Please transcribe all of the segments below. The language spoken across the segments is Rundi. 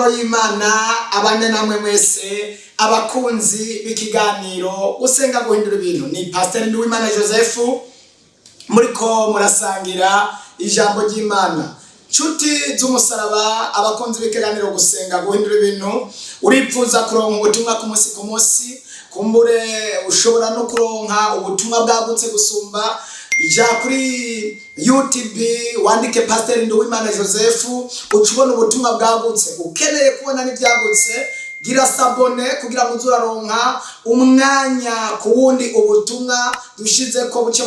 Amahoro y'Imana abane namwe mwese, abakunzi b'ikiganiro Usenga Guhindura Ibintu. Ni Pasiteri Nduwimana Joseph muriko murasangira ijambo ry'Imana. Nshuti z'umusaraba, abakunzi b'ikiganiro Gusenga Guhindura Ibintu, uripfuza kuronka ubutumwa ku munsi ku munsi, kumbure ushobora no kuronka ubutumwa bwagutse gusumba, ja kuri YouTube wandike Pasiteri Nduwimana Joseph, uca ubona ubutumwa bwagutse. Ukeneye kubona n'ibyagutse, gira s'abonner kugira ngo uze uraronka umwanya ku wundi ubutumwa dushize ko buce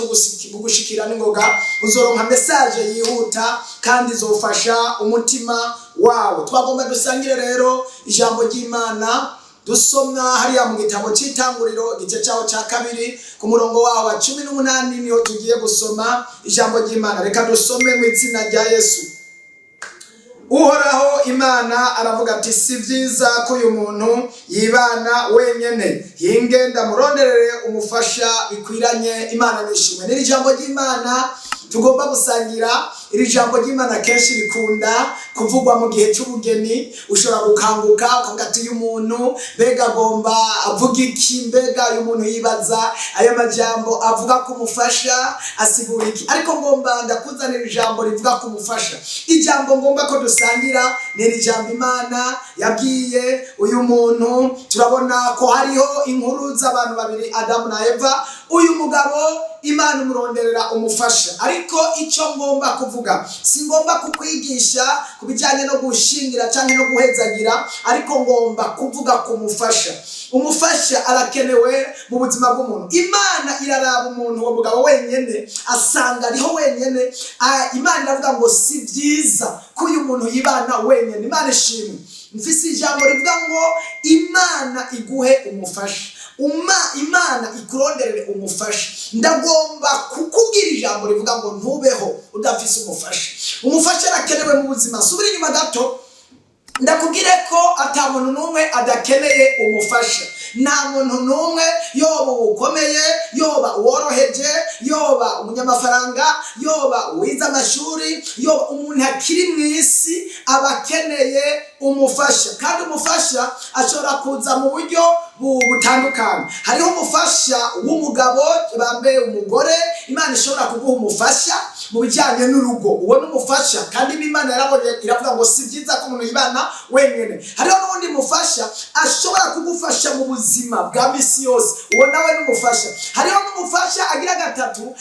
bugushikira n'ingoga. Uzoronka message yihuta kandi izofasha umutima wawe. Twagomba dusangire rero ijambo ry'Imana dusomwa hariya mu gitabo cy'Itanguriro, igice cyaho cya kabiri, ku murongo waho wa 18, niho tugiye gusoma ijambo ry'Imana. Reka dusome mu izina rya Yesu. Uhoraho Imana aravuga ati: "Si byiza ko uyu muntu yibana wenyene, hinge ndamuronderere umufasha bikwiranye." Imana nishimwe. N'iri jambo ry'Imana tugomba gusangira. Iri jambo ry'Imana kenshi rikunda kuvugwa mu gihe cy'ubugeni. Ushobora gukanguka ukavuga ati: "Uyu muntu mbega agomba avuga iki? Mbega uyu muntu yibaza aya majambo avuga ku mufasha asigura iki?" Ariko ngomba ndakuzanira ijambo rivuga ku mufasha. Ijambo ngomba ko dusangira ni iri jambo Imana yabwiye uyu muntu. Turabona ko hariho inkuru z'abantu babiri, Adamu na Eva. Uyu mugabo Imana umuronderera umufasha. Ariko icyo ngomba kuvuga, si ngomba kukwigisha ku bijyanye no gushingira cyangwa no guhezagira, ariko ngomba kuvuga ku mufasha. Umufasha arakenewe mu buzima bw'umuntu. Imana iraraba umuntu, uwo mugabo wenyine, asanga ariho wenyine. Imana iravuga ngo: "Si byiza ko uyu muntu yibana wenyine." Imana ishimwe. Mfise ijambo rivuga ngo Imana iguhe umufasha, Imana ikuronderere umufasha. Ndagomba kukubwira ijambo rivuga ngo ntubeho udafise umufasha. Umufasha arakenewe mu buzima. Subira inyuma gato ndakubwire ko ata muntu n'umwe adakeneye umufasha. Nta muntu n'umwe, yoba ukomeye, yoba uworoheje, yoba umunyamafaranga, yoba uwize amashuri, yoba umuntu akiri mu isi, aba akeneye umufasha. Kandi umufasha ashobora kuza mu buryo butandukanye. Hariho umufasha w'umugabo, bambaye umugore. Imana ishobora kuguha umufasha mu bijyanye n'urugo, uwo ni umufasha. Kandi n'Imana yarabonye, iravuga ngo: "Si byiza ko umuntu yibana wenyine." Hariho n'uwundi mufasha ashobora kugufasha mu buzima bwa misi yose, uwo nawe ni umufasha. Hariho n'umufasha agira gatatu,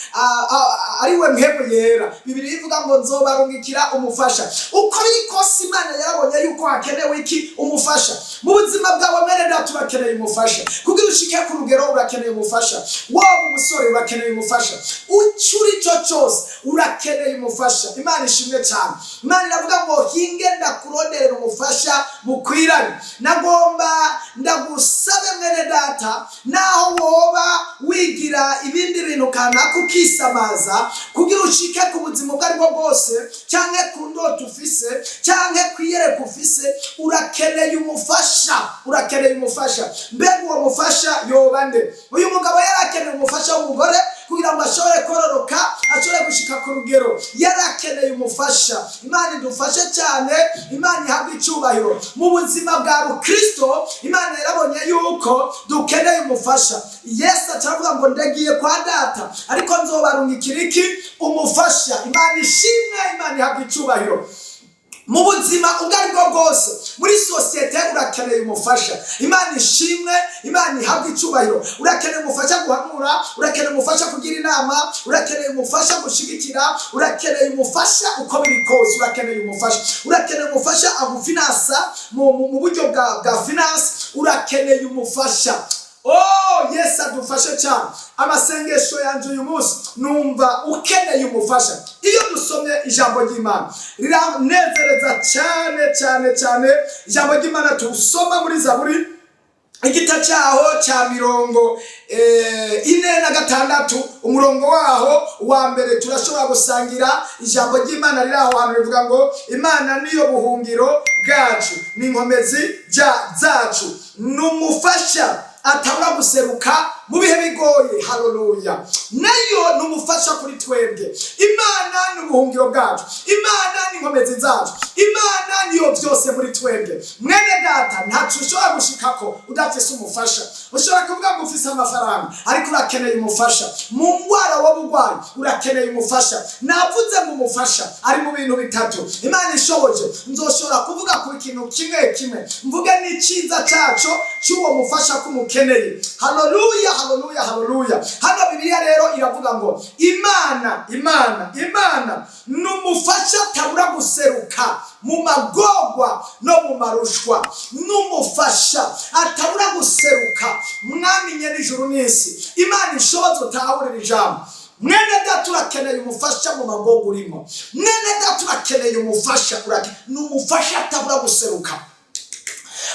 ari we Mpwemu Yera. Bibiliya ivuga ngo: "Nzobarungikira umufasha." Uko biri kose, Imana yarabonye yuko hakenewe iki? Umufasha mu buzima bwawe. Mwene data, urakeneye umufasha kugira ushike ku rugero. Urakeneye umufasha. Wowe umusore, urakeneye umufasha. Icyo uri cyo cyose, urakeneye umufasha. Imana ishimwe cyane. Imana iravuga ngo: "Hinge ndakuronderera umufasha mukwiranye." Nagomba ndagusabe, mwene data, naho woba wigira ibindi bintu kanaka, ukisamaza, kugira ushike ku buzima ubwo aribwo bwose, cyangwa ku ndoto ufise, cyangwa ku iyereka ufise, urakeneye umufasha, urakeneye umufasha. Mbega uwo mufasha yoba nde? Uyu mugabo yari akeneye umufasha w'umugore kugira ngo ashobore kororoka, ashobore gushika ku rugero. Yari akeneye umufasha. Imana idufashe cyane, Imana ihabwe icyubahiro. Mu buzima bwa rukristo, Imana yarabonye yuko dukeneye umufasha. Yesu acavuga ngo: "Ndagiye kwa Data, ariko nzobarungikira iki? Umufasha." Imana ishimwe, Imana ihabwe icyubahiro. Mu buzima ubwo ari bwo bwose, muri sosiyete, urakeneye umufasha. Imana ishimwe, Imana ihabwe icyubahiro. Urakeneye umufasha guhanura, urakeneye umufasha kugira inama, urakeneye umufasha gushyigikira, urakeneye umufasha. Uko biri kose urakeneye umufasha. Urakeneye umufasha agufinansa mu buryo bwa finance. Urakeneye umufasha. Oh, Yesu adufashe cyane. Amasengesho yanjye uyu munsi, numva ukeneye umufasha. Iyo dusomye ijambo ry'Imana, riranezereza cyane cyane cyane. Ijambo ry'Imana tusoma muri Zaburi, igita cyaho cya 46, umurongo waho wa mbere, turashobora gusangira ijambo ry'Imana riri aho hantu, rivuga ngo: "Imana niyo buhungiro bwacu n'inkomezi zacu, ni umufasha atabura guseruka mu bihe bigoye." Haleluya! Nayo ni umufasha kuri twebwe. Imana Imana ni ubuhungiro bwacu, Imana ni inkomezi zacu, Imana niyo byose muri twebwe. Mwene data, ntaco ushobora gushikako udafise umufasha. Ushobora kuvuga ngo ufise amafaranga, ariko urakeneye umufasha. Mu ngwara woba urwaye, urakeneye umufasha. Navuze ngo umufasha ari mu bintu bitatu. Imana ishoboje, nzoshobora kuvuga ku kintu kimwe kimwe, mvuge n'icyiza cyaco cy'uwo mufasha ko umukeneye. Haleluya, haleluya, haleluya! Hano Bibiliya rero iravuga ngo Imana, Imana, Imana ni umufasha atabura guseruka mu magorwa no mu marushwa. N'umufasha atabura guseruka. Mwami nyen'ijuru n'isi, Imana ishoboza utahurira ijambo. Mwene data, urakeneye umufasha mu magorwa urimo. Mwene data, urakeneye umufasha. Ni umufasha atabura guseruka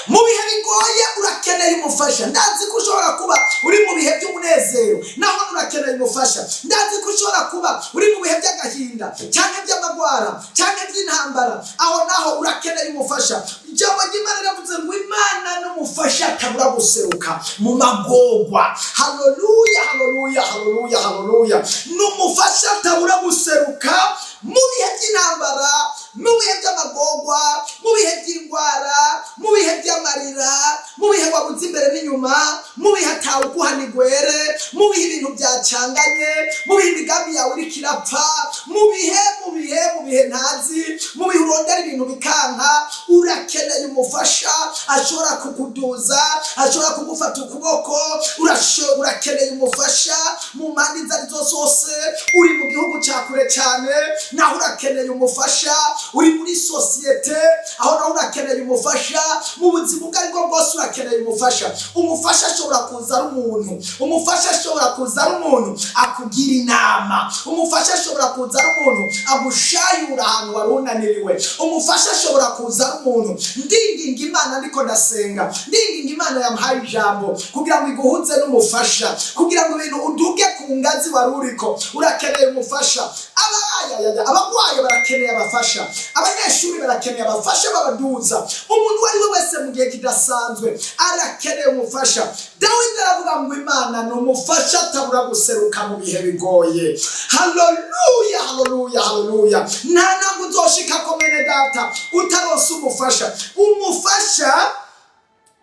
mu bihe bigoye. Urakeneye umufasha. Ndazi ko ushobora kuba uri mu bihe by'umunezero, naho urakeneye umufasha. Ndazi ko ushobora kuba uri mu bihe by'agahinda cyangwa by'amagwara cyangwa by'intambara, aho naho urakeneye umufasha. Ijambo ry'Imana riravuze ngo Imana n'umufasha atabura guseruka mu magorwa. Haleluya, haleluya, haleluya, haleluya! Ni umufasha atabura guseruka mu bihe by'intambara, mu bihe by'amagorwa, mu bihe by'indwara, mu bihe by'amarira, mu bihe wabuze imbere n'inyuma, mu bihe atawe uguhana igwere, mu bihe ibintu byacanganye, mu bihe imigambi yawe iriko irapfa, mu bihe ntazi, mu bihe urondera ibintu bikanka. Urakeneye umufasha ashobora kukuduza, ashobora kugufata ukuboko. Urakeneye umufasha mu mpande izo arizo zose. Uri mu gihugu cya kure cyane, naho urakeneye umufasha. Uri muri sosiyete, aho naho urakeneye umufasha. Mu buzima ubwo aribwo bwose urakeneye umufasha. Umufasha ashobora kuza ari umuntu. Umufasha ashobora kuza ari umuntu akugira inama. Umufasha ashobora kuza ari umuntu agushayura ahantu wari unaniriwe. Umufasha ashobora kuza ari umuntu. Ndinginga Imana, ndiko ndasenga, ndinginga Imana yamuhaye ijambo kugira ngo iguhuze n'umufasha, kugira ngo ibintu uduge ku ngazi wari uriko. Urakeneye umufasha. Abayayaya, abagwayi barakeneye abafasha, abanyeshuri barakeneye abafasha babaduza. Umuntu uwo ari we wese mu gihe kidasanzwe arakeneye umufasha. Dawidi aravuga ngo Imana ni umufasha atabura guseruka mu bihe bigoye. Haleluya, haleluya, haleluya! Nta ntabwo uzoshika ko, mwene data, utaronse umufasha. Umufasha,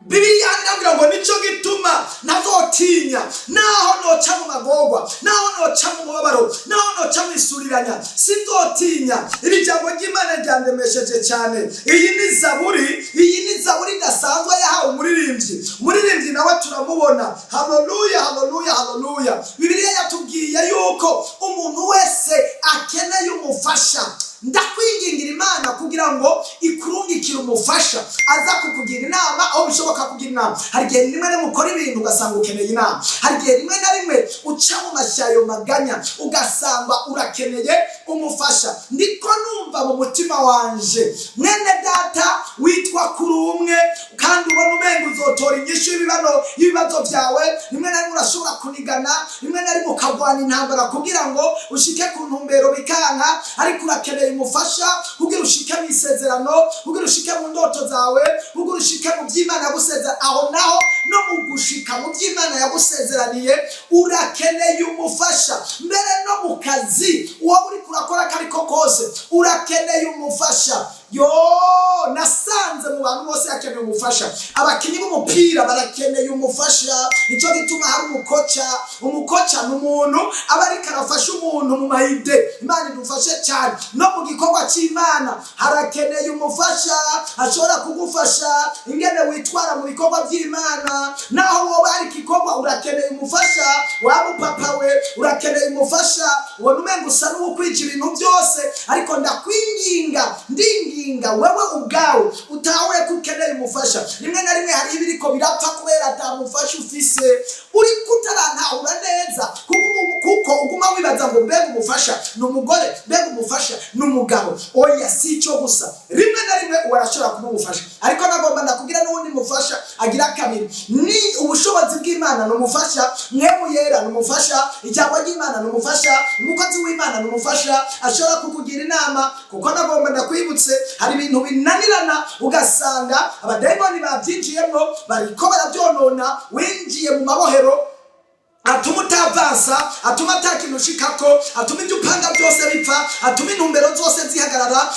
Bibiliya irambwira ngo nicyo gituma ntazotinya, naho noca mu magorwa, naho noca mu mubabaro, naho noca mu isuriranya, sinzotinya. Iri jambo ry'Imana ryandemesheje cyane. Iyi ni zaburi, iyi ni zaburi idasanzwe yahawe umuririmbyi. Umuririmbyi nawe turamubona. Haleluya, haleluya, haleluya! Bibiliya yatubwiye yuko umuntu wese akeneye umufasha. Ndakwingingira Imana kugira ngo ikurungikire umufasha aza kukugira inama aho bishoboka kugira inama. Hari igihe rimwe na rimwe ukora ibintu ugasanga ukeneye inama. Hari igihe rimwe na rimwe uca mu mashyayo maganya, ugasanga urakeneye umufasha. Ndiko numva mu mutima wanje, mwene data witwa kuri umwe kandi ubona umenga uzotora inyishu y'ibibazo byawe. Rimwe na rimwe urashobora kunigana, rimwe na rimwe ukagwana intambara kugira ngo ushike ku ntumbero bikanka, ariko urakeneye umufasha kugira ushike mu isezerano, kugira ushike mu ndoto zawe, kugira ushike mu by'Imana yagusezera. Aho naho no mu gushika mu by'Imana yagusezeraniye urakeneye umufasha. Mbere no mu kazi uwo uri kurakora ako ariko kose, urakeneye umufasha. Yo, nasanze mu bantu bose hakeneye umufasha. Abakinnyi b'umupira barakeneye umufasha, nicyo gituma hari umukoca. Umukoca ni umuntu aba ariko arafasha umuntu mu ma idées. Imana idufashe cyane. No mu gikorwa cy'Imana harakeneye umufasha ashobora kugufasha ingene witwara mu bikorwa by'Imana. Naho woba hari igikorwa, urakeneye umufasha. Waba upapa we, urakeneye umufasha. Ubona umenga usa n'uwukwija ibintu byose, ariko ndakwinginga, ndinginga wewe ubwawe utahure ko ukeneye umufasha. Rimwe na rimwe hari ibiriko birapfa kubera atamufasha ufise. Uri kutarantahura neza, kuko uguma wibaza ngo mbega umufasha ni umugore, mbega umufasha ni umugabo. Oya, si icyo gusa. Rimwe na rimwe uwo arashobora kuba umufasha, ariko nagomba ndakubwira n'uwundi mufasha agira kabiri: ni ubushobozi bw'Imana, ni umufasha. Mpwemu Yera ni umufasha. Ijambo ry'Imana ni umufasha. Umukozi w'Imana ni umufasha ashobora kukugira inama. Kuko nagomba ndakwibutse, hari ibintu binanirana, ugasanga abadayimoni babyinjiyemo, bariko barabyonona. Winjiye mu mabohero. Atuma utavansa, atuma ata kintu ushikako, atuma ibyo upanga byose bipfa, atuma intumbero zose zihagarara.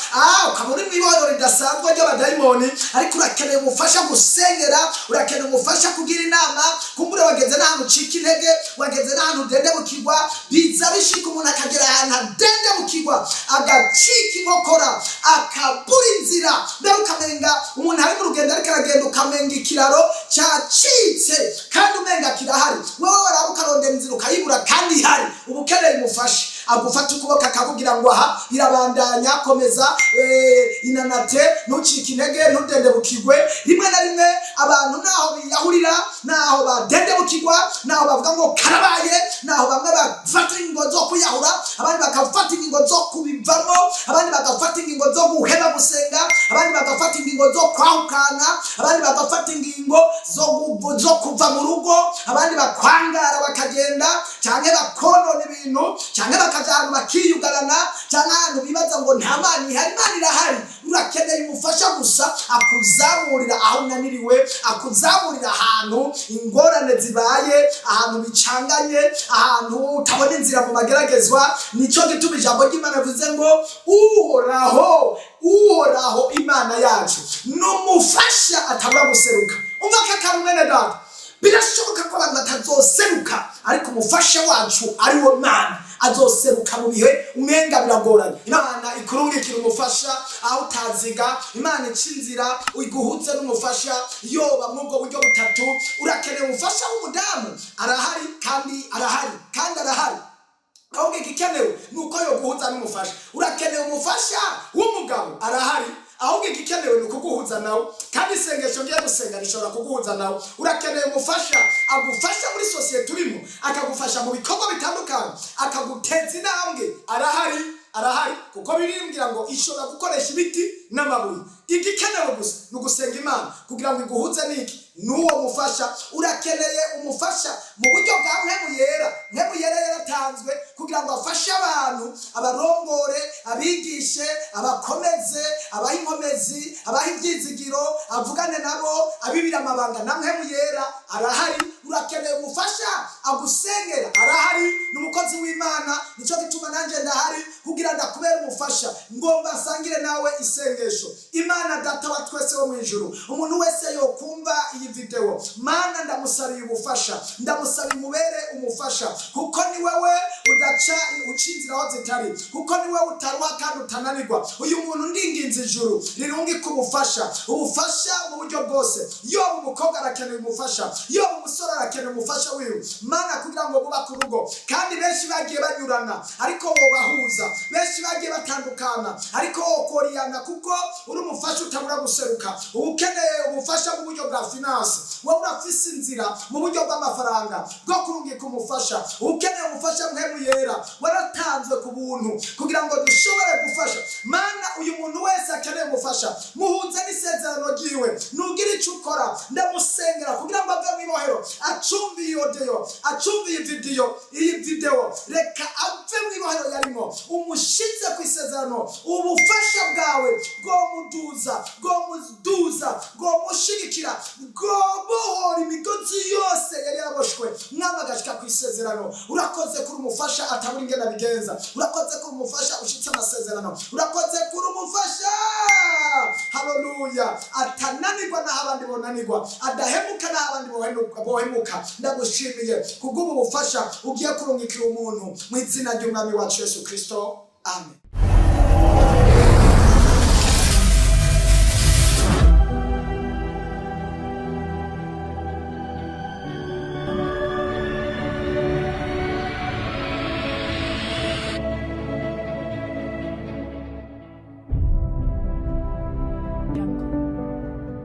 Ukaba uri mu ibohero ridasanzwe ry'abadayimoni, ariko urakeneye umufasha gusengera, urakeneye umufasha kugira inama. Kumbure wageze n'ahantu ucika intege, wageze n'ahantu udendebukirwa. Biza bishika umuntu akagera ahantu adendebukirwa, agacika inkokora, akabura inzira. Mbere ukamenga umuntu ari mu rugendo, ariko aragenda, ukamenga ikiraro cyacitse kandi umenga kirahari. Wowe waraba ukarondera inzira ukayibura kandi ihari. Uba ukeneye umufasha agufata ukuboko, akakubwira ngo aha birabandanya, komeza, inanate, ntucike intege, ntudendebukirwe. Rimwe na rimwe abantu naho biyahurira, naho badendebukirwa, naho bavuga ngo karabaye, naho bamwe bafata ingingo zo kwiyahura, abandi bagafata ingingo zo kubivamo, abandi bagafata ingingo zo guheba gusenga, abandi bagafata ingingo zo kwahukana, abandi bagafata ingingo zo kuva mu rugo, abandi bakwangara bakagenda, cyangwa bakonona ibintu, cyangwa bakaja ahantu bakiyugarana, cyangwa ahantu bibaza ngo nta Mana ihari. Imana irahari. Urakeneye umufasha gusa akuzamurira aho unaniriwe, akuzamurira ahantu ingorane zibaye, ahantu bicanganye, ahantu utabona inzira mu mageragezwa. Nicyo gituma ijambo ry'Imana rivuze ngo Uhoraho, Uhoraho Imana yacu ni umufasha atabura guseruka. Umva kaka, mwene data, birashoboka ko abantu batazoseruka, ariko umufasha wacu ari wo Mana azoseruka mu bihe umenga biragoranye. Imana ikurungikira umufasha aho utaziga. Imana ica inzira iguhuze n'umufasha. Yoba muri ubwo buryo butatu. Urakeneye umufasha w'umudamu, arahari kandi arahari kandi arahari. Ahubwo igikenewe ni uko yoguhuza n'umufasha. Urakeneye umufasha w'umugabo, arahari. Ahubwo igikenewe ni ukuguhuza nawe, kandi isengesho ngiye gusenga rishobora kuguhuza nawe. Urakeneye umufasha agufasha muri sosiyete urimo, akagufasha mu bikorwa bitandukanye, akaguteza intambwe, arahari, arahari, kuko birimbwira ngo ishobora gukoresha ibiti n'amabuye. Igikenewe gusa ni ugusenga Imana kugira ngo iguhuze n'iki? N'uwo mufasha. Urakeneye umufasha mu buryo bwa Mpwemu Yera. Mpwemu Yera yaratanzwe kugira ngo afashe abantu, abarongore, abigishe, abakomeze, abahe inkomezi, abahe ibyizigiro, avugane nabo, abibira amabanga. Na Mpwemu Yera arahari. Urakeneye umufasha agusengera, arahari, ni umukozi w'Imana. Nicyo gituma nanjye ndahari kugira ndakubere umufasha. Ngomba asangire nawe isengesho. Imana Data wa twese wo mu ijuru, umuntu wese yokumva iyi videwo, Mana, ndamusabiye ubufasha, ndamusabiye umubere umufasha, kuko ni wewe udaca uca inzira aho zitari, kuko ni wewe utaruha kandi utananirwa. Uyu muntu ndinginze ijuru rirungike ubufasha, ubufasha mu buryo bwose. Yoba umukobwa arakeneye umufasha, yoba umusore arakeneye umufasha wiwe, Mana, kugira ngo bubake urugo. Kandi benshi bagiye banyurana, ariko wobahuza. Benshi bagiye batandukana, ariko wokoriyana, kuko uri umufasha utabura guseruka. Uba ukeneye ubufasha mu buryo bwa finance, wowe urafise inzira mu buryo bw'amafaranga bwo kurungika umufasha. Uba ukeneye umufasha Mpwemu Yera, waratanzwe ku buntu kugira ngo dushobore gufasha. Mana, uyu muntu wese akeneye umufasha, muhuze n'isezerano ryiwe, nugira icyo ukora. Ndamusengera kugira ngo ave mu ibohero. Acumve iyi audio, acumve iyi video, reka ave mu ibohero yarimo, umushyitse ku isezerano. Ubufasha bwawe bwomuduza, bwomuduza, bwomushigikira, bwobohora imigozi yose yari yaraboshwe, mwami, agashika ku isezerano. Urakoze kuri umufasha atabura ingene abigenza. Urakoze kuri umufasha ushitse amasezerano. Urakoze kuri umufasha, haleluya, atananirwa n'aho abandi bonanirwa, adahemuka n'aho abandi bohemuka. Ndagushimiye kubw'ubu bufasha ugiye kurungikira umuntu, mu izina ry'Umwami wacu Yesu Kristo, amen.